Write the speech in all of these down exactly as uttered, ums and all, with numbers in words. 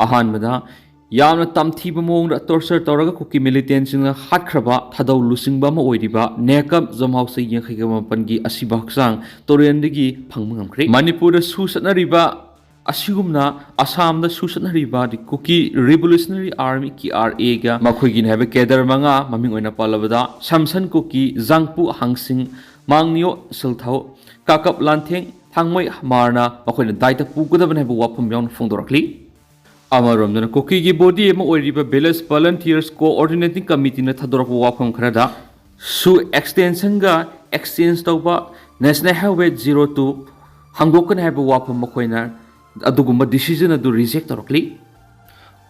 ꯑꯍꯥꯟꯕꯗ, ꯌꯥꯝꯅ ꯇꯝꯊꯤꯕ ꯃꯑꯣꯡꯗ ꯇꯣꯔꯆꯔ ꯇꯧꯔꯒ ꯀꯨꯀꯤ ꯃꯤꯂꯤꯇꯦꯟꯁꯤꯡꯅ ꯍꯥꯠꯈ꯭ꯔꯕ ꯊꯥꯗꯧ ꯂꯨꯆꯤꯡꯕ ꯑꯃ ꯑꯣꯏꯔꯤꯕ ꯅꯦꯀꯞ ꯖꯣꯝꯍꯥꯎ ꯆꯍꯤ ꯌꯥꯡꯈꯩꯒ ꯃꯥꯄꯟꯒꯤ ꯑꯁꯤꯕ ꯍꯛꯆꯥꯡ ꯇꯨꯔꯦꯟꯗꯒꯤ ꯐꯪꯕ ꯉꯝꯈ꯭ꯔꯦ꯫ ꯃꯅꯤꯄꯨꯔꯗ ꯁꯨ ꯆꯠꯅꯔꯤꯕ ꯑꯁꯤꯒꯨꯝꯅ ꯑꯁꯥꯝꯗ ꯁꯨ ꯆꯠꯅꯔꯤꯕ ꯀꯨꯀꯤ ꯔꯤꯚꯣꯂꯨꯁꯅꯔꯤ ꯑꯥꯔꯃꯤ, ꯀꯦ ꯑꯥꯔ ꯑꯦꯒ ꯃꯈꯣꯏꯒꯤꯅꯤ ꯍꯥꯏꯕ ꯀꯦꯗꯔ ꯃꯉꯥ, ꯃꯃꯤꯡ ꯑꯣꯏꯅ ꯄꯜꯂꯕꯗ ꯁꯝꯁꯟ ꯀꯨꯀꯤ, ꯖꯥꯡꯄꯨ ꯍꯥꯡꯁꯤꯡ, ꯃꯥꯡꯅꯤꯌꯣ ꯁꯤꯜꯊꯧ, ꯀꯥꯀꯞ ꯂꯥꯟꯊꯦꯡ, ꯊꯥꯡꯃꯩ ꯃꯥꯔꯅ ꯃꯈꯣꯏꯅ ꯗꯥꯏꯇ ꯄꯨꯒꯗꯕꯅꯤ ꯍꯥꯏꯕ ꯋꯥꯐꯝ ꯌꯥꯎꯅ ꯐꯣꯡꯗꯣꯔꯛꯂꯤ꯫ ꯑꯃꯔꯣꯝꯗꯅ ꯀꯨꯀꯤꯒꯤ ꯕꯣꯗꯤ ꯑꯃ ꯑꯣꯏꯔꯤꯕ ꯚꯤꯂꯦꯖ ꯚꯣꯂꯟꯇꯤꯌꯔꯁ ꯀꯣꯑꯣꯔꯗꯤꯅꯦꯇꯤꯡ ꯀꯃꯤꯇꯤꯅ ꯊꯥꯗꯣꯔꯛꯄ ꯋꯥꯐꯝ ꯈꯔꯗ ꯁꯨ ꯑꯦꯛꯁꯇꯦꯟꯁꯟꯒ ꯑꯦꯛꯁꯆꯦꯟꯖ ꯇꯧꯕ, ꯅꯦꯁꯅꯦꯜ ꯍꯥꯏꯋꯦ ꯖꯤꯔꯣ ꯇꯨ ꯍꯥꯡꯗꯣꯛꯀꯅꯤ ꯍꯥꯏꯕ ꯋꯥꯐꯝ ꯃꯈꯣꯏꯅ ꯑꯗꯨꯒꯨꯝꯕ ꯗꯤꯁꯤꯖꯟ ꯑꯗꯨ ꯔꯤꯖꯦꯛ ꯇꯧꯔꯛꯂꯤ꯫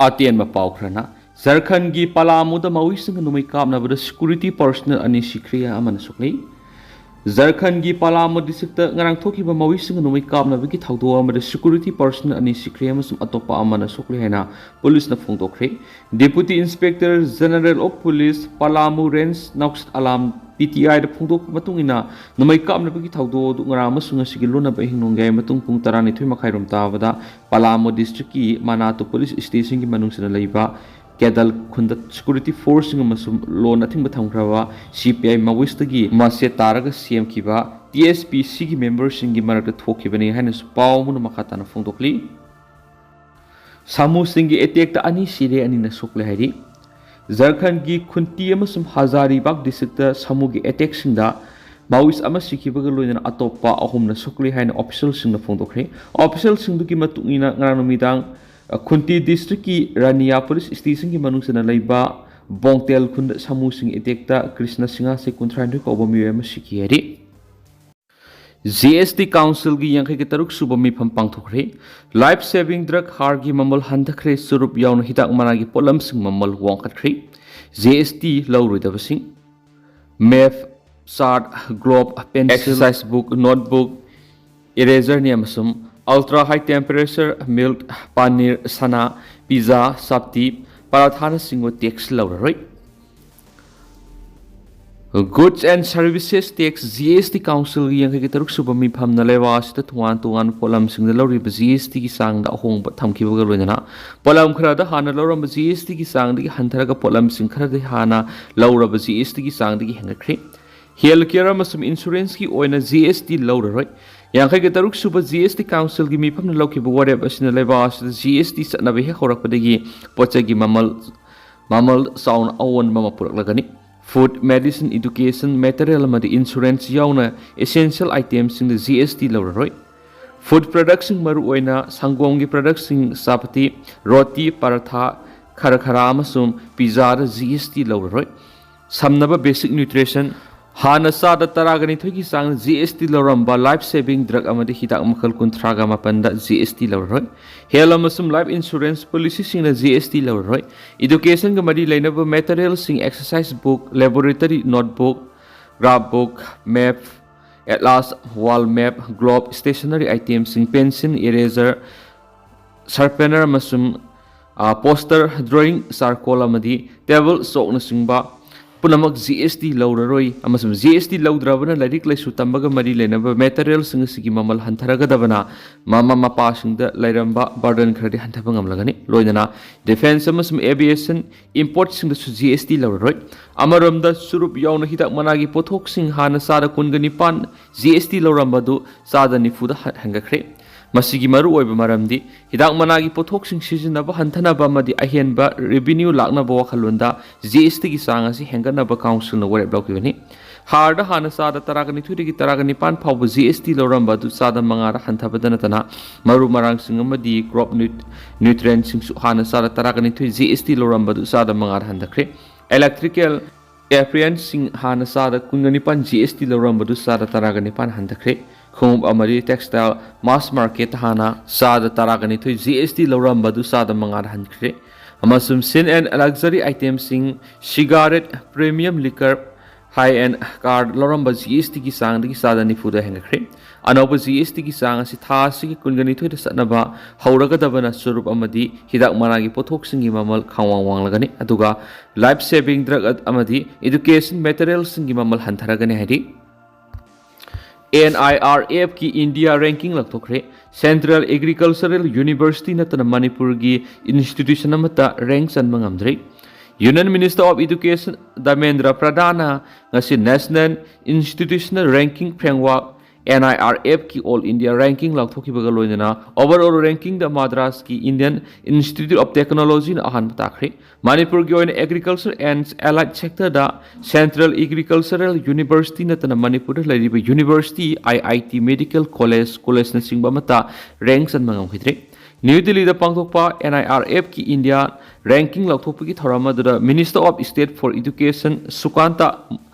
ꯑꯇꯦꯟꯕ ꯄꯥꯎ ꯈꯔꯅ ꯖꯔꯈꯟꯒꯤ ꯄꯂꯥꯃꯨꯗ ꯃꯥꯋꯤꯁꯁꯤꯡꯒ ꯅꯣꯡꯃꯩ ꯀꯥꯞꯅꯕꯗ ꯁꯦꯀ꯭ꯌꯨꯔꯤꯇꯤ ꯄꯔꯁꯅꯦꯜ ꯑꯅꯤ ꯁꯤꯈ꯭ꯔꯦ, ꯑꯃꯅ ꯁꯣꯛꯂꯤ꯫ ꯖꯔꯈꯟꯒꯤ ꯄꯂꯥꯃꯨ ꯗꯤꯁꯇ꯭ꯔꯤꯛꯇ ꯉꯔꯥꯡ ꯊꯣꯛꯈꯤꯕ ꯃꯥꯋꯤꯁꯁꯤꯡꯒ ꯅꯣꯡꯃꯩ ꯀꯥꯞꯅꯕꯒꯤ ꯊꯧꯗꯣꯛ ꯑꯃꯗ ꯁꯦꯀ꯭ꯌꯨꯔꯤꯇꯤ ꯄꯔꯁꯅꯦꯜ ꯑꯅꯤ ꯁꯤꯈ꯭ꯔꯦ ꯑꯃꯁꯨꯡ ꯑꯇꯣꯞꯄ ꯑꯃꯅ ꯁꯣꯛꯂꯦ ꯍꯥꯏꯅ ꯄꯨꯂꯤꯁꯅ ꯐꯣꯡꯗꯣꯛꯈ꯭ꯔꯦ꯫ Deputy inspector general of police Palamu range Naushad Alam, P T ꯑꯥꯏꯗ ꯐꯣꯡꯗꯣꯛꯄ ꯃꯇꯨꯡ ꯏꯟꯅ, ꯅꯣꯡꯃꯩ ꯀꯥꯞꯅꯕꯒꯤ ꯊꯧꯗꯣꯛ ꯑꯗꯨ ꯉꯔꯥꯡ ꯑꯃꯁꯨꯡ ꯉꯁꯤꯒꯤ ꯂꯣꯟꯅꯕ ꯑꯍꯤꯡ ꯅꯣꯡꯌꯥꯏ ꯃꯇꯨꯡ ꯄꯨꯡ ꯇꯔꯥꯅꯤꯊꯣꯏ ꯃꯈꯥꯏꯔꯣꯝ ꯇꯥꯕꯗ ꯄꯂꯥꯃꯨ ꯗꯤꯁꯇ꯭ꯔꯤꯛꯀꯤ ꯃꯅꯥꯇꯨ ꯄꯨꯂꯤꯁ ꯁ꯭ꯇꯦꯁꯟꯒꯤ ꯃꯅꯨꯡꯁꯤꯗ ꯂꯩꯕ ꯀꯦꯗꯜ ꯈꯨꯟꯗ ꯁꯦꯀ꯭ꯌꯨꯔꯤꯇꯤ ꯐꯣꯔꯁꯁꯤꯡ ꯑꯃꯁꯨꯡ ꯂꯣꯟ ꯑꯊꯤꯡꯕ ꯊꯝꯈ꯭ꯔꯕ ꯁꯤ ꯄꯤ ꯑꯥꯏ ꯃꯥꯋꯤꯁꯇꯒꯤ ꯃꯁꯦꯠ ꯇꯥꯔꯒ ꯁꯦꯝꯈꯤꯕ ꯇꯤ ꯑꯦꯁ ꯄꯤ ꯁꯤꯒꯤ ꯃꯦꯝꯕꯔꯁꯤꯡꯒꯤ ꯃꯔꯛꯇ ꯊꯣꯛꯈꯤꯕꯅꯤ ꯍꯥꯏꯅꯁꯨ ꯄꯥꯎ ꯑꯃꯅ ꯃꯈꯥ ꯇꯥꯅ ꯐꯣꯡꯗꯣꯛꯂꯤ꯫ ꯁꯥꯃꯨꯁꯤꯡꯒꯤ ꯑꯦꯇꯦꯛꯇ ꯑꯅꯤ ꯁꯤꯔꯦ, ꯑꯅꯤꯅ ꯁꯣꯛꯂꯦ ꯍꯥꯏꯔꯤ꯫ ꯖꯔꯈꯟꯒꯤ ꯈꯨꯟꯇꯤ ꯑꯃꯁꯨꯡ ꯍꯖꯥꯔꯤꯕꯥꯒ ꯗꯤꯁꯇ꯭ꯔꯤꯛꯇ ꯁꯥꯃꯨꯒꯤ ꯑꯦꯇꯦꯛꯁꯤꯡꯗ ꯃꯥꯋꯤꯁ ꯑꯃ ꯁꯤꯈꯤꯕꯒ ꯂꯣꯏꯅꯅ ꯑꯇꯣꯞꯄ ꯑꯍꯨꯝꯅ ꯁꯣꯛꯂꯦ ꯍꯥꯏꯅ ꯑꯣꯐꯤꯁꯤꯌꯦꯜꯁꯤꯡꯅ ꯐꯣꯡꯗꯣꯛꯈ꯭ꯔꯦ꯫ ꯑꯣꯐꯤꯁꯤꯌꯦꯜꯁꯤꯡꯗꯨꯒꯤ ꯃꯇꯨꯡ ꯏꯟꯅ, ꯉꯔꯥꯡ ꯅꯨꯃꯤꯗꯥꯡ, ꯑ, ꯈꯨꯟꯇꯤ ꯗꯤꯁꯇ꯭ꯔꯤꯛꯀꯤ ꯔꯥꯅꯤꯌꯥ ꯄꯨꯂꯤꯁ ꯁ꯭ꯇꯦꯁꯟꯒꯤ ꯃꯅꯨꯡ ꯆꯟꯅ ꯂꯩꯕ ꯕꯣꯡꯇꯦꯜ ꯈꯨꯟꯗ ꯁꯥꯃꯨꯁꯤꯡ ꯑꯦꯇꯦꯛꯇ ꯀ꯭ꯔꯤꯁꯅ ꯁꯤꯡꯍꯥꯁꯦ ꯀꯨꯟꯊ꯭ꯔꯥꯅꯤꯊꯣꯏ ꯀꯧꯕ ꯃꯤꯑꯣꯏ ꯑꯃ ꯁꯤꯈꯤ ꯍꯥꯏꯔꯤ꯫ ꯖꯤ ꯑꯦꯁ ꯇꯤ ꯀꯥꯎꯟꯁꯤꯜꯒꯤ ꯌꯥꯡꯈꯩꯒ ꯇꯔꯨꯛ ꯁꯨꯕ ꯃꯤꯐꯝ ꯄꯥꯡꯊꯣꯛꯈ꯭ꯔꯦ꯫ ꯂꯥꯏꯐ ꯁꯦꯚꯤꯡ ꯗ꯭ꯔꯒ ꯍꯥꯔꯒꯤ ꯃꯃꯜ ꯍꯟꯊꯈ꯭ꯔꯦ, ꯆꯨꯔꯨꯞ ꯌꯥꯎꯅ ꯍꯤꯗꯥꯛ ꯃꯅꯥꯒꯤ ꯄꯣꯠꯂꯝꯁꯤꯡ ꯃꯃꯜ ꯋꯥꯡꯈꯠꯈ꯭ꯔꯦ꯫ ꯖꯤ ꯑꯦꯁ ꯇꯤ ꯂꯧꯔꯣꯏꯗꯕꯁꯤꯡ map, chart, globe, pencil, exercise book, notebook, ꯏꯔꯦꯖꯔꯅꯤ ꯑꯃꯁꯨꯡ ultra high temperature milk, paneer, ꯁꯅꯥ, ꯄꯤꯖꯥ, ꯆꯥꯞꯇꯤ, ꯄꯔꯥꯊꯥꯅꯆꯤꯡꯕ ꯇꯦꯛꯁ ꯂꯧꯔꯔꯣꯏ꯫ Goods and Services Tax, G S T Councilꯒꯤ ꯌꯥꯡꯈꯩꯒ ꯇꯔꯨꯛ ꯁꯨꯕ ꯃꯤꯐꯝꯅ ꯂꯩꯕꯥꯛ ꯑꯁꯤꯗ ꯇꯣꯉꯥꯟ ꯇꯣꯉꯥꯟꯕ ꯄꯣꯠꯂꯝꯁꯤꯡꯗ ꯂꯧꯔꯤꯕ G S Tꯒꯤ ꯆꯥꯡꯗ ꯑꯍꯣꯡꯕ ꯊꯝꯈꯤꯕꯒ ꯂꯣꯏꯅꯅ ꯄꯣꯠꯂꯝ ꯈꯔꯗ ꯍꯥꯟꯅ ꯂꯧꯔꯝꯕ G S Tꯒꯤ ꯆꯥꯡꯗꯒꯤ ꯍꯟꯊꯔꯒ ꯄꯣꯠꯂꯝꯁꯤꯡ ꯈꯔꯗꯤ ꯍꯥꯟꯅ ꯂꯧꯔꯕ G S Tꯒꯤ ꯆꯥꯡꯗꯒꯤ ꯍꯦꯟꯒꯠꯈ꯭ꯔꯦ꯫ Health care ꯑꯃꯁꯨꯡ insuranceꯀꯤ ꯑꯣꯏꯅ G S T ꯂꯧꯔꯔꯣꯏ꯫ ꯌꯥꯡꯈꯩꯒ ꯇꯔꯨꯛ ꯁꯨꯕ G S T Councilꯒꯤ ꯃꯤꯐꯝꯅ ꯂꯧꯈꯤꯕ ꯋꯥꯔꯦꯞ ꯑꯁꯤꯅ ꯂꯩꯕꯥꯛ ꯑꯁꯤꯗ G S T ꯆꯠꯅꯕ ꯍꯦꯛ ꯍꯧꯔꯛꯄꯗꯒꯤ ꯄꯣꯠ ꯆꯩꯒꯤ ꯃꯃꯜ ꯃꯃꯜ ꯆꯥꯎꯅ ꯑꯑꯣꯟꯕ ꯑꯃ ꯄꯨꯔꯛꯂꯒꯅꯤ꯫ Food, medicine, education, material ꯑꯃꯗꯤ insurance ꯌꯥꯎꯅ essential itemꯁꯤꯡꯗ G S T ꯂꯧꯔꯔꯣꯏ꯫ Food productꯁꯤꯡ, ꯃꯔꯨꯑꯣꯏꯅ ꯁꯪꯒꯣꯝꯒꯤ productꯁꯤꯡ, ꯆꯥꯄꯇꯤ, ꯔꯣꯇꯤ, ꯄꯔꯊꯥ, ꯈꯔ ꯈꯔ ꯑꯃꯁꯨꯡ ꯄꯤꯖꯥꯗ G S T ꯂꯧꯔꯔꯣꯏ꯫ ꯁꯝꯅꯕ basic nutrition, ꯍꯥꯟꯅ ꯆꯥꯗ ꯇꯔꯥꯒ ꯅꯤꯊꯣꯏꯒꯤ ꯆꯥꯡ G S T ꯂꯧꯔꯝꯕ life saving drug ꯑꯃꯗꯤ ꯍꯤꯗꯥꯛ ꯃꯈꯜ ꯀꯨꯟꯊ꯭ꯔꯥꯒ ꯃꯥꯄꯟꯗ G S T ꯂꯧꯔꯔꯣꯏ꯫ Health ꯑꯃꯁꯨꯡ life insurance policyꯁꯤꯡꯅ G S T ꯂꯧꯔꯔꯣꯏ꯫ Educationꯒ ꯃꯔꯤ ꯂꯩꯅꯕ materialꯁꯤꯡ, exercise book, laboratory notebook, graph book, map, atlas, wall map, globe, stationery itemꯁꯤꯡ, pencil, eraser, sharpener ꯑꯃꯁꯨꯡ poster, drawing charcoal ꯑꯃꯗꯤ table chalkꯅꯆꯤꯡꯕ ꯄꯨꯝꯅꯃꯛ G S T ꯂꯧꯔꯔꯣꯏ꯫ ꯑꯃꯁꯨꯡ G S T ꯂꯧꯗ꯭ꯔꯕꯅ ꯂꯥꯏꯔꯤꯛ ꯂꯥꯏꯁꯨ ꯇꯝꯕꯒ ꯃꯔꯤ ꯂꯩꯅꯕ materialꯁꯤꯡ ꯑꯁꯤꯒꯤ ꯃꯃꯜ ꯍꯟꯊꯔꯒꯗꯕꯅ ꯃꯃꯥ ꯃꯄꯥꯁꯤꯡꯗ ꯂꯩꯔꯝꯕ burden ꯈꯔꯗꯤ ꯍꯟꯊꯕ ꯉꯝꯂꯒꯅꯤ꯫ ꯂꯣꯏꯅꯅ defence ꯑꯃꯁꯨꯡ aviation importꯁꯤꯡꯗꯁꯨ G S T ꯂꯧꯔꯔꯣꯏ꯫ ꯑꯃꯔꯣꯝꯗ, ꯆꯨꯔꯨꯞ ꯌꯥꯎꯅ ꯍꯤꯗꯥꯛ ꯃꯅꯥꯒꯤ ꯄꯣꯠꯊꯣꯛꯁꯤꯡ ꯍꯥꯟꯅ ꯆꯥꯗ ꯀꯨꯟꯒ ꯅꯤꯄꯥꯟ G S T ꯂꯧꯔꯝꯕꯗꯨ ꯆꯥꯗ ꯅꯤꯐꯨꯗ ꯍ-, ꯍꯦꯟꯒꯠꯈ꯭ꯔꯦ꯫ ꯃꯁꯤꯒꯤ ꯃꯔꯨꯑꯣꯏꯕ ꯃꯔꯝꯗꯤ ꯍꯤꯗꯥꯛ ꯃꯅꯥꯒꯤ ꯄꯣꯠꯊꯣꯛꯁꯤꯡ ꯁꯤꯖꯤꯟꯅꯕ ꯍꯟꯊꯅꯕ ꯑꯃꯗꯤ ꯑꯍꯦꯟꯕ revenue ꯂꯥꯛꯅꯕ ꯋꯥꯈꯜꯂꯣꯟꯗ G S Tꯒꯤ ꯆꯥꯡ ꯑꯁꯤ ꯍꯦꯟꯒꯠꯅꯕ councilꯅ ꯋꯥꯔꯦꯞ ꯂꯧꯈꯤꯕꯅꯤ꯫ ꯍꯥꯔꯗ ꯍꯥꯟꯅ ꯆꯥꯗ ꯇꯔꯥꯒ ꯅꯤꯊꯣꯏꯗꯒꯤ ꯇꯔꯥꯒ ꯅꯤꯄꯥꯟ ꯐꯥꯎꯕ G S T ꯂꯧꯔꯝꯕ ꯑꯗꯨ ꯆꯥꯗ ꯃꯉꯥꯗ ꯍꯟꯊꯕꯗ ꯅꯠꯇꯅ, ꯃꯔꯨ ꯃꯔꯥꯡꯁꯤꯡ ꯑꯃꯗꯤ crop nut-, nutrientꯁꯤꯡꯁꯨ ꯍꯥꯟꯅ ꯆꯥꯗ ꯇꯔꯥꯒ ꯅꯤꯊꯣꯏ G S T ꯂꯧꯔꯝꯕ ꯑꯗꯨ ꯆꯥꯗ ꯃꯉꯥꯗ ꯍꯟꯊꯈ꯭ꯔꯦ꯫ Electrical applianceꯁꯤꯡ ꯍꯥꯟꯅ ꯆꯥꯗ ꯀꯨꯟꯒ ꯅꯤꯄꯥꯟ G S T ꯂꯧꯔꯝꯕꯗꯨ ꯆꯥꯗ ꯇꯔꯥꯒ ꯅꯤꯄꯥꯟ ꯍꯟꯊꯈ꯭ꯔꯦ꯫ ꯈꯣꯡꯎꯞ ꯑꯃꯗꯤ textile mass market ꯍꯥꯟꯅ ꯆꯥꯗ ꯇꯔꯥꯒ ꯅꯤꯊꯣꯏ G S T ꯂꯧꯔꯝꯕꯗꯨ ꯆꯥꯗ ꯃꯉꯥꯗ ꯍꯟꯈ꯭ꯔꯦ꯫ ꯑꯃꯁꯨꯡ sin and luxury itemꯁꯤꯡ, cigarette, premium liquor, High-end car ꯂꯧꯔꯝꯕ G S T ꯒꯤ ꯆꯥꯡꯗꯒꯤ ꯆꯥꯗ ꯅꯤꯐꯨꯗ ꯍꯦꯟꯒꯠꯈ꯭ꯔꯦ꯫ ꯑꯅꯧꯕ G S T ꯒꯤ ꯆꯥꯡ ꯑꯁꯤ ꯊꯥ ꯑꯁꯤꯒꯤ ꯀꯨꯟꯒ ꯅꯤꯊꯣꯏꯗ ꯆꯠꯅꯕ ꯍꯧꯔꯒꯗꯕꯅ ꯆꯨꯔꯨꯞ ꯑꯃꯗꯤ ꯍꯤꯗꯥꯛ ꯃꯅꯥꯒꯤ ꯄꯣꯠꯊꯣꯛꯁꯤꯡꯒꯤ ꯃꯃꯜ ꯈꯪꯋꯥꯡ ꯋꯥꯡꯂꯒꯅꯤ, ꯑꯗꯨꯒ life saving drug ꯑꯃꯗꯤ education materialꯁꯤꯡꯒꯤ ꯃꯃꯜ ꯍꯟꯊꯔꯒꯅꯤ ꯍꯥꯏꯔꯤ꯫ N I R Fꯀꯤ India ranking ꯂꯥꯎꯊꯣꯛꯈ꯭ꯔꯦ꯫ Central Agricultural University ꯅꯠꯇꯅ ꯃꯅꯤꯄꯨꯔꯒꯤ institution ꯑꯃꯠꯇ rank ꯆꯟꯕ ꯉꯝꯗ꯭ꯔꯤ꯫ Union Minister of Education Dharmendra ꯄ꯭ꯔꯙꯥꯟꯅ ꯉꯁꯤ National Institutional Ranking Framework, N I R Fꯀꯤ All India Ranking ꯂꯥꯎꯊꯣꯛꯈꯤꯕꯒ ꯂꯣꯏꯅꯅ overall rankingꯗ ꯃꯗ꯭ꯔꯥꯁꯀꯤ Indian Institute of Technologyꯅ ꯑꯍꯥꯟꯕ ꯇꯥꯈ꯭ꯔꯦ꯫ ꯃꯅꯤꯄꯨꯔꯒꯤ ꯑꯣꯏꯅ Agriculture and Allied Sectorꯗ Central Agricultural University ꯅꯠꯇꯅ ꯃꯅꯤꯄꯨꯔꯗ ꯂꯩꯔꯤꯕ University, I I T, Medical College, Collegeꯅꯆꯤꯡꯕ ꯑꯃꯠꯇ rank ꯆꯟꯕ ꯉꯝꯈꯤꯗ꯭ꯔꯤ꯫ ꯅ꯭ꯌꯨ ꯗꯤꯜꯂꯤꯗ ꯄꯥꯡꯊꯣꯛꯄ N I R Fꯀꯤ India ranking ꯂꯥꯎꯊꯣꯛꯄꯒꯤ ꯊꯧꯔꯝ ꯑꯗꯨꯗ Minister of State for Education ꯁꯨꯀꯥꯟꯇ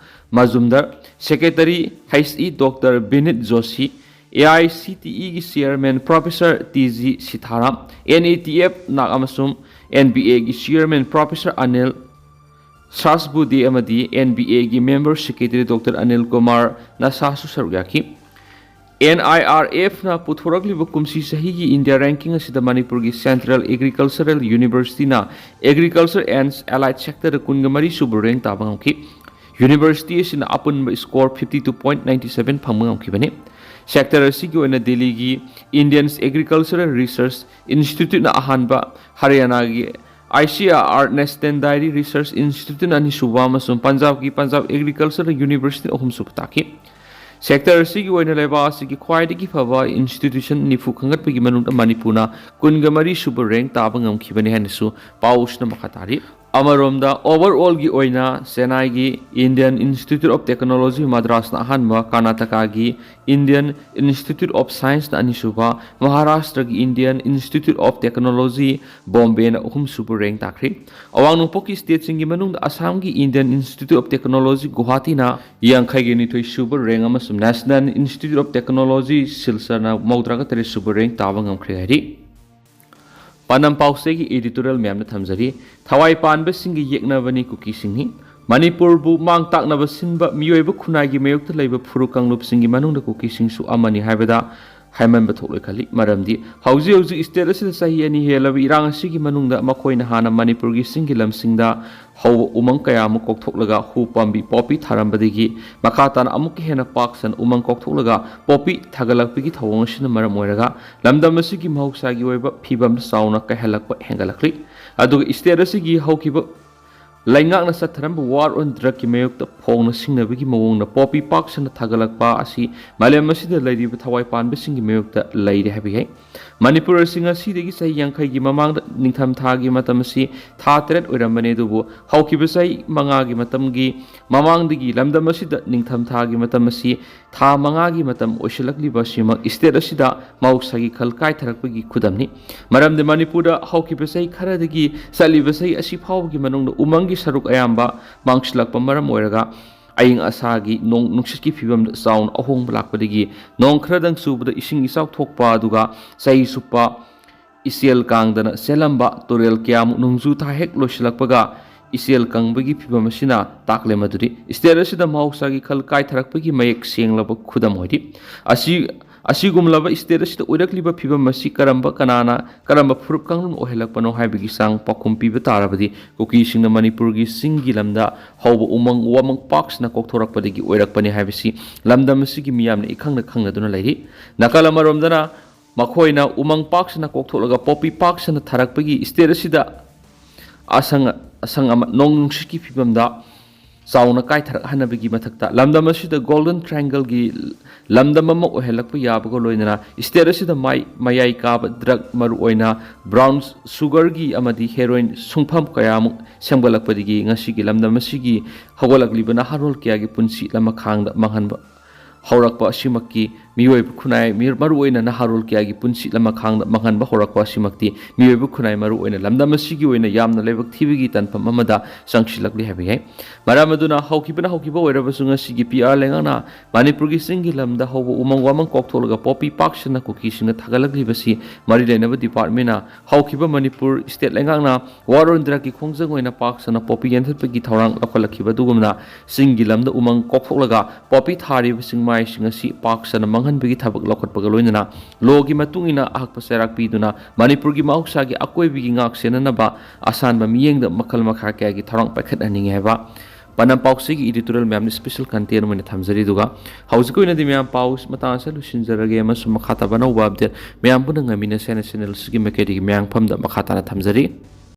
ꯃꯖꯨꯝꯗꯔ, Secretary H E Doctor ꯕꯤꯅꯤꯠ Joshi, A I C T Eꯒꯤ Chairman Professor T G ꯁꯤꯊꯥꯔꯥꯝ, N E T F ꯅꯥꯛ ꯑꯃꯁꯨꯡ N B Aꯒꯤ Chairman Professor Anil ꯁꯥꯁꯕꯨꯗꯤ ꯑꯃꯗꯤ N B Aꯒꯤ Member Secretary Doctor Anil Kumar ꯅꯁꯥꯁꯨ ꯁꯔꯨꯛ ꯌꯥꯈꯤ꯫ N I R Fꯅ ꯄꯨꯊꯣꯔꯛꯂꯤꯕ ꯀꯨꯝꯁꯤ ꯆꯍꯤꯒꯤ India ranking ꯑꯁꯤꯗ ꯃꯅꯤꯄꯨꯔꯒꯤ Central Agricultural Universityꯅ Agriculture and Allied Sectorꯗ ꯀꯨꯟꯒ ꯃꯔꯤ ꯁꯨꯕ rank ꯇꯥꯕ ꯉꯝꯈꯤ꯫ University ꯑꯁꯤꯅ ꯑꯄꯨꯟꯕ score fifty two point nine seven ꯐꯪꯕ ꯉꯝꯈꯤꯕꯅꯤ꯫ Sector ꯑꯁꯤꯒꯤ ꯑꯣꯏꯅ ꯗꯤꯜꯂꯤꯒꯤ Indian Agricultural Research Instituteꯅ ꯑꯍꯥꯟꯕ, ꯍꯔꯤꯌꯥꯅꯥꯒꯤ I C A R Nestlen Dairy Research Instituteꯅ ꯑꯅꯤꯁꯨꯕ ꯑꯃꯁꯨꯡ ꯄꯟꯖꯥꯕꯀꯤ Punjab Agricultural Universityꯅ ꯑꯍꯨꯝꯁꯨꯕ ꯇꯥꯈꯤ꯫ Sector ꯑꯁꯤꯒꯤ ꯑꯣꯏꯅ ꯂꯩꯕꯥꯛ ꯑꯁꯤꯒꯤ ꯈ꯭ꯋꯥꯏꯗꯒꯤ ꯐꯕ institution ꯅꯤꯐꯨ ꯈꯟꯒꯠꯄꯒꯤ ꯃꯅꯨꯡꯗ ꯃꯅꯤꯄꯨꯔꯅ ꯀꯨꯟꯒ ꯃꯔꯤ ꯁꯨꯕ rank ꯇꯥꯕ ꯉꯝꯈꯤꯕꯅꯤ ꯍꯥꯏꯅꯁꯨ ꯄꯥꯎꯁꯤꯅ ꯃꯈꯥ ꯇꯥꯔꯤ꯫ ꯑꯃꯔꯣꯝꯗ, overallꯒꯤ ꯑꯣꯏꯅ ꯆꯦꯟꯅꯥꯏꯒꯤ Indian Institute of Technology ꯃꯗ꯭ꯔꯥꯁꯅ ꯑꯍꯥꯟꯕ, ꯀꯔꯅꯥꯇꯀꯥꯒꯤ Indian Institute of Scienceꯅ ꯑꯅꯤꯁꯨꯕ, ꯃꯍꯥꯔꯥꯁꯇ꯭ꯔꯒꯤ Indian Institute of Technology ꯕꯣꯝꯕꯦꯅ ꯑꯍꯨꯝꯁꯨꯕ rank ꯇꯥꯈ꯭ꯔꯤ꯫ ꯑꯋꯥꯡ ꯅꯣꯡꯄꯣꯛꯀꯤ stateꯁꯤꯡꯒꯤ ꯃꯅꯨꯡꯗ ꯑꯁꯥꯝꯒꯤ Indian Institute of Technology ꯒꯨꯋꯥꯍꯥꯇꯤꯅ ꯌꯥꯡꯈꯩꯒ ꯅꯤꯊꯣꯏ ꯁꯨꯕ rank ꯑꯃꯁꯨꯡ National Institute of Technology ꯁꯤꯜꯆꯔꯅ ꯃꯧꯗ꯭ꯔꯥꯒ ꯇꯔꯦꯠ ꯁꯨꯕ rank ꯇꯥꯕ ꯉꯝꯈ꯭ꯔꯦ ꯍꯥꯏꯔꯤ꯫ ꯄꯥꯟꯗꯝ ꯄꯥꯎꯆꯦꯒꯤ editorial ꯃꯌꯥꯝꯅ ꯊꯝꯖꯔꯤ꯫ ꯊꯋꯥꯏ ꯄꯥꯟꯕꯁꯤꯡꯒꯤ ꯌꯦꯛꯅꯕꯅꯤ ꯀꯨꯀꯤꯁꯤꯡꯅꯤ꯫ ꯃꯅꯤꯄꯨꯔꯕꯨ ꯃꯥꯡ ꯇꯥꯛꯅꯕ ꯁꯤꯟꯕ ꯃꯤꯑꯣꯏꯕ ꯈꯨꯟꯅꯥꯏꯒꯤ ꯃꯥꯌꯣꯛꯇ ꯂꯩꯕ ꯐꯨꯔꯨꯞ ꯀꯥꯡꯂꯨꯞꯁꯤꯡꯒꯤ ꯃꯅꯨꯡꯗ ꯀꯨꯀꯤꯁꯤꯡꯁꯨ ꯑꯃꯅꯤ ꯍꯥꯏꯕꯗ ꯍꯥꯏꯃꯟꯕ ꯊꯣꯛꯂꯣꯏ ꯈꯜꯂꯤ꯫ ꯃꯔꯝꯗꯤ ꯍꯧꯖꯤꯛ ꯍꯧꯖꯤꯛ ꯁ꯭ꯇꯦꯠ ꯑꯁꯤꯗ ꯆꯍꯤ ꯑꯅꯤ ꯍꯦꯜꯂꯕ ꯏꯔꯥꯡ ꯑꯁꯤꯒꯤ ꯃꯅꯨꯡꯗ ꯃꯈꯣꯏꯅ ꯍꯥꯟꯅ ꯃꯅꯤꯄꯨꯔꯒꯤ ꯆꯤꯡꯒꯤ ꯂꯝꯁꯤꯡꯗ ꯍꯧꯕ ꯎꯃꯪ ꯀꯌꯥ ꯑꯃ ꯀꯣꯛꯊꯣꯛꯂꯒ ꯍꯨ ꯄꯥꯝꯕꯤ ꯄꯣꯄꯤ ꯊꯥꯔꯝꯕꯗꯒꯤ ꯃꯈꯥ ꯇꯥꯅ ꯑꯃꯨꯛꯀ ꯍꯦꯟꯅ ꯄꯥꯛ ꯁꯟꯅ ꯎꯃꯪ ꯀꯣꯛꯊꯣꯛꯂꯒ ꯄꯣꯄꯤ ꯊꯥꯒꯠꯂꯛꯄꯒꯤ ꯊꯧꯑꯣꯡ ꯑꯁꯤꯅ ꯃꯔꯝ ꯑꯣꯏꯔꯒ ꯂꯝꯗꯝ ꯑꯁꯤꯒꯤ ꯃꯍꯧꯁꯥꯒꯤ ꯑꯣꯏꯕ ꯐꯤꯕꯝ ꯆꯥꯎꯅ ꯀꯥꯏꯍꯜꯂꯛꯄ ꯍꯦꯟꯒꯠꯂꯛꯂꯤ꯫ ꯑꯗꯨꯒ ꯁ꯭ꯇꯦꯠ ꯑꯁꯤꯒꯤ ꯍꯧꯈꯤꯕ ꯂꯩꯉꯥꯛꯅ ꯆꯠꯊꯔꯝꯕ war on drugꯀꯤ ꯃꯥꯌꯣꯛꯇ ꯐꯣꯡꯅ ꯁꯤꯡꯅꯕꯒꯤ ꯃꯑꯣꯡꯗ ꯄꯣꯄꯤ ꯄꯥꯛ ꯁꯟꯅ ꯊꯥꯒꯠꯂꯛꯄ ꯑꯁꯤ ꯃꯥꯂꯦꯝ ꯑꯁꯤꯗ ꯂꯩꯔꯤꯕ ꯊꯋꯥꯏ ꯄꯥꯟꯕꯁꯤꯡꯒꯤ ꯃꯥꯌꯣꯛꯇ ꯂꯩꯔꯦ ꯍꯥꯏꯕ ꯌꯥꯏ꯫ ꯃꯅꯤꯄꯨꯔ ꯑꯁꯤ ꯉꯁꯤꯗꯒꯤ ꯆꯍꯤ ꯌꯥꯡꯈꯩꯒꯤ ꯃꯃꯥꯡꯗ ꯅꯤꯡꯊꯝ ꯊꯥꯒꯤ ꯃꯇꯝ ꯑꯁꯤ ꯊꯥ ꯇꯔꯦꯠ ꯑꯣꯏꯔꯝꯕꯅꯤ, ꯑꯗꯨꯕꯨ ꯍꯧꯈꯤꯕ ꯆꯍꯤ ꯃꯉꯥꯒꯤ ꯃꯇꯝꯒꯤ ꯃꯃꯥꯡꯗꯒꯤ ꯂꯝꯗꯝ ꯑꯁꯤꯗ ꯅꯤꯡꯊꯝ ꯊꯥꯒꯤ ꯃꯇꯝ ꯑꯁꯤ ꯊꯥ ꯃꯉꯥꯒꯤ ꯃꯇꯝ ꯑꯣꯏꯁꯤꯜꯂꯛꯂꯤꯕ ꯑꯁꯤꯃꯛ ꯁ꯭ꯇꯦꯠ ꯑꯁꯤꯗ ꯃꯍꯧꯁꯥꯒꯤ ꯈꯜ ꯀꯥꯏꯊꯔꯛꯄꯒꯤ ꯈꯨꯗꯝꯅꯤ꯫ ꯃꯔꯝꯗꯤ ꯃꯅꯤꯄꯨꯔꯗ ꯍꯧꯈꯤꯕ ꯆꯍꯤ ꯈꯔꯗꯒꯤ ꯆꯠꯂꯤꯕ ꯆꯍꯤ ꯑꯁꯤ ꯐꯥꯎꯕꯒꯤ ꯃꯅꯨꯡꯗ ꯎꯃꯪꯒꯤ ꯁꯔꯨꯛ ꯑꯌꯥꯝꯕ ꯃꯥꯡꯁꯤꯜꯂꯛꯄ ꯃꯔꯝ ꯑꯣꯏꯔꯒ ꯑꯏꯪ ꯑꯁꯥꯒꯤ ꯅꯣꯡ ꯅꯨꯡꯁꯤꯠꯀꯤ ꯐꯤꯕꯝꯗ ꯆꯥꯎꯅ ꯑꯍꯣꯡꯕ ꯂꯥꯛꯄꯗꯒꯤ ꯅꯣꯡ ꯈꯔꯗꯪ ꯆꯨꯕꯗ ꯏꯁꯤꯡ ꯏꯆꯥꯎ ꯊꯣꯛꯄ, ꯑꯗꯨꯒ ꯆꯍꯤ ꯆꯨꯞꯄ ꯏꯆꯦꯜ ꯀꯥꯡꯗꯅ ꯆꯦꯜꯂꯝꯕ ꯇꯨꯔꯦꯜ ꯀꯌꯥꯃꯨꯛ ꯅꯣꯡꯖꯨ ꯊꯥ ꯍꯦꯛ ꯂꯣꯏꯁꯤꯜꯂꯛꯄꯒ ꯏꯆꯦꯜ ꯀꯪꯕꯒꯤ ꯐꯤꯕꯝ ꯑꯁꯤꯅ ꯇꯥꯛꯂꯦ ꯃꯗꯨꯗꯤ ꯁ꯭ꯇꯦꯠ ꯑꯁꯤꯗ ꯃꯍꯧꯁꯥꯒꯤ ꯈꯜ ꯀꯥꯏꯊꯔꯛꯄꯒꯤ ꯃꯌꯦꯛ ꯁꯦꯡꯂꯕ ꯈꯨꯗꯝ ꯑꯣꯏꯔꯤ꯫ ꯑꯁꯤ, ꯑꯁꯤꯒꯨꯝꯂꯕ ꯁ꯭ꯇꯦꯠ ꯑꯁꯤꯗ ꯑꯣꯏꯔꯛꯂꯤꯕ ꯐꯤꯕꯝ ꯑꯁꯤ ꯀꯔꯝꯕ, ꯀꯅꯥꯅ, ꯀꯔꯝꯕ ꯐꯨꯔꯨꯞ ꯀꯥꯡꯂꯨꯞꯅ ꯑꯣꯏꯍꯜꯂꯛꯄꯅꯣ ꯍꯥꯏꯕꯒꯤ ꯆꯥꯡ ꯄꯥꯎꯈꯨꯝ ꯄꯤꯕ ꯇꯥꯔꯕꯗꯤ ꯀꯨꯀꯤꯁꯤꯡꯅ ꯃꯅꯤꯄꯨꯔꯒꯤ ꯆꯤꯡꯒꯤ ꯂꯝꯗ ꯍꯧꯕ ꯎꯃꯪ ꯋꯥꯃꯪ ꯄꯥꯛ ꯁꯟꯅ ꯀꯣꯛꯊꯣꯔꯛꯄꯗꯒꯤ ꯑꯣꯏꯔꯛꯄꯅꯤ ꯍꯥꯏꯕꯁꯤ ꯂꯝꯗꯝ ꯑꯁꯤꯒꯤ ꯃꯤꯌꯥꯝꯅ ꯏꯈꯪꯅ ꯈꯪꯅꯗꯨꯅ ꯂꯩꯔꯤ꯫ ꯅꯥꯀꯜ ꯑꯃꯔꯣꯝꯗꯅ ꯃꯈꯣꯏꯅ ꯎꯃꯪ ꯄꯥꯛ ꯁꯟꯅ ꯀꯣꯛꯊꯣꯛꯂꯒ ꯄꯣꯄꯤ ꯄꯥꯛ ꯁꯟꯅ ꯊꯥꯔꯛꯄꯒꯤ ꯁ꯭ꯇꯦꯠ ꯑꯁꯤꯗ ꯑꯁꯪ, ꯑꯁꯪ ꯑꯃ ꯅꯣꯡ ꯅꯨꯡꯁꯤꯠꯀꯤ ꯐꯤꯕꯝꯗ ꯆꯥꯎꯅ ꯀꯥꯏꯊꯔꯛꯍꯟꯅꯕꯒꯤ ꯃꯊꯛꯇ ꯂꯝꯗꯝ ꯑꯁꯤꯗ Golden Triangleꯒꯤ ꯂꯝꯗꯝ ꯑꯃ ꯑꯣꯏꯍꯜꯂꯛꯄ ꯌꯥꯕꯒ ꯂꯣꯏꯅꯅ ꯁ꯭ꯇꯦꯠ ꯑꯁꯤꯗ ꯃꯥꯏ-, ꯃꯌꯥꯏ ꯀꯥꯕ ꯗ꯭ꯔꯒ, ꯃꯔꯨꯑꯣꯏꯅ brown sugarꯒꯤ ꯑꯃꯗꯤ heroin ꯁꯨꯡꯐꯝ ꯀꯌꯥꯃꯨꯛ ꯁꯦꯝꯒꯠꯂꯛꯄꯗꯒꯤ ꯉꯁꯤꯒꯤ ꯂꯝꯗꯝ ꯑꯁꯤꯒꯤ ꯍꯧꯒꯠꯂꯛꯂꯤꯕ ꯅꯍꯥꯔꯣꯜ ꯀꯌꯥꯒꯤ ꯄꯨꯟꯁꯤ ꯂꯃꯈꯥꯡꯗ ꯃꯥꯡꯍꯟꯕ ꯍꯧꯔꯛꯄ ꯑꯁꯤꯃꯛꯀꯤ ꯃꯤꯑꯣꯏꯕ ꯈꯨꯟꯅꯥꯏ, ꯃꯤ-, ꯃꯔꯨꯑꯣꯏꯅ ꯅꯍꯥꯔꯣꯜ ꯀꯌꯥꯒꯤ ꯄꯨꯟꯁꯤ ꯂꯃꯈꯥꯡꯗ ꯃꯥꯡꯍꯟꯕ ꯍꯧꯔꯛꯄ ꯑꯁꯤꯃꯛꯇꯤ ꯃꯤꯑꯣꯏꯕ ꯈꯨꯟꯅꯥꯏ, ꯃꯔꯨꯑꯣꯏꯅ ꯂꯝꯗꯝ ꯑꯁꯤꯒꯤ ꯑꯣꯏꯅ ꯌꯥꯝꯅ ꯂꯥꯏꯕꯛ ꯊꯤꯕꯒꯤ ꯇꯥꯟꯐꯝ ꯑꯃꯗ ꯆꯪꯁꯤꯜꯂꯛꯂꯤ ꯍꯥꯏꯕ ꯌꯥꯏ꯫ ꯃꯔꯝ ꯑꯗꯨꯅ ꯍꯧꯈꯤꯕꯅ ꯍꯧꯈꯤꯕ ꯑꯣꯏꯔꯕꯁꯨ, ꯉꯁꯤꯒꯤ ꯄꯤ ꯑꯥꯔ ꯂꯩꯉꯥꯛꯅ ꯃꯅꯤꯄꯨꯔꯒꯤ ꯆꯤꯡꯒꯤ ꯂꯝꯗ ꯍꯧꯕ ꯎꯃꯪ ꯋꯥꯃꯪ ꯀꯣꯛꯊꯣꯛꯂꯒ ꯄꯣꯄꯤ ꯄꯥꯛ ꯁꯟꯅ ꯀꯨꯀꯤꯁꯤꯡꯅ ꯊꯥꯒꯠꯂꯛꯂꯤꯕꯁꯤ ꯃꯔꯤ ꯂꯩꯅꯕ ꯗꯤꯄꯥꯔꯠꯃꯦꯟꯅ ꯍꯧꯈꯤꯕ ꯃꯅꯤꯄꯨꯔ ꯁ꯭ꯇꯦꯠ ꯂꯩꯉꯥꯛꯅ ꯋꯥꯔꯣꯟꯗ꯭ꯔꯒꯤ ꯈꯣꯡꯖꯪ ꯑꯣꯏꯅ ꯄꯥꯛ ꯁꯟꯅ ꯄꯣꯄꯤ ꯌꯥꯟꯊꯠꯄꯒꯤ ꯊꯧꯔꯥꯡ ꯂꯧꯈꯠꯂꯛꯈꯤꯕ ꯑꯗꯨꯒꯨꯝꯅ ꯆꯤꯡꯒꯤ ꯂꯝꯗ ꯎꯃꯪ ꯀꯣꯛꯊꯣꯛꯂꯒ ꯄꯣꯄꯤ ꯊꯥꯔꯤꯕ ꯆꯤꯡꯃꯥꯏꯁꯤꯡ ꯑꯁꯤ ꯄꯥꯛ ꯁꯟꯅ ꯃꯥꯡꯍꯟꯕꯒꯤ ꯊꯕꯛ ꯂꯧꯈꯠꯄꯒ ꯂꯣꯏꯅꯅ ꯂꯣꯒꯤ ꯃꯇꯨꯡ ꯏꯟꯅ ꯑꯍꯛꯄ ꯆꯩꯔꯥꯛ ꯄꯤꯗꯨꯅ ꯃꯅꯤꯄꯨꯔꯒꯤ ꯃꯍꯧꯁꯥꯒꯤ ꯑꯀꯣꯏꯕꯒꯤ ꯉꯥꯛ ꯁꯦꯟꯅꯅꯕ ꯑꯁꯥꯟꯕ ꯃꯤꯠꯌꯦꯡꯗ ꯃꯈꯜ ꯃꯈꯥ ꯀꯌꯥꯒꯤ ꯊꯧꯔꯥꯡ ꯄꯥꯏꯈꯠꯍꯟꯅꯤꯡꯉꯤ ꯍꯥꯏꯕ ꯄꯥꯎꯅꯝ ꯄꯥꯎꯆꯦꯒꯤ editorial ꯃꯌꯥꯝꯅ special content ꯑꯣꯏꯅ ꯊꯝꯖꯔꯤ꯫ ꯑꯗꯨꯒ ꯍꯧꯖꯤꯛꯀꯤ ꯑꯣꯏꯅꯗꯤ ꯃꯌꯥꯝ ꯄꯥꯎ ꯃꯇꯥꯡ ꯑꯁꯤꯗ ꯂꯣꯏꯁꯤꯟꯖꯔꯒꯦ, ꯑꯃꯁꯨꯡ ꯃꯈꯥ ꯇꯥꯕ ꯑꯅꯧꯕ update ꯃꯌꯥꯝ ꯄꯨꯟꯅ ꯉꯥꯏꯃꯤꯟꯅꯁꯦ ꯍꯥꯏꯅ channel ꯑꯁꯤꯒꯤ ꯃꯥꯏꯀꯩꯗꯒꯤ ꯃꯌꯥꯝ ꯃꯐꯝꯗ ꯃꯈꯥ ꯇꯥꯅ ꯊꯝꯖꯔꯤ꯫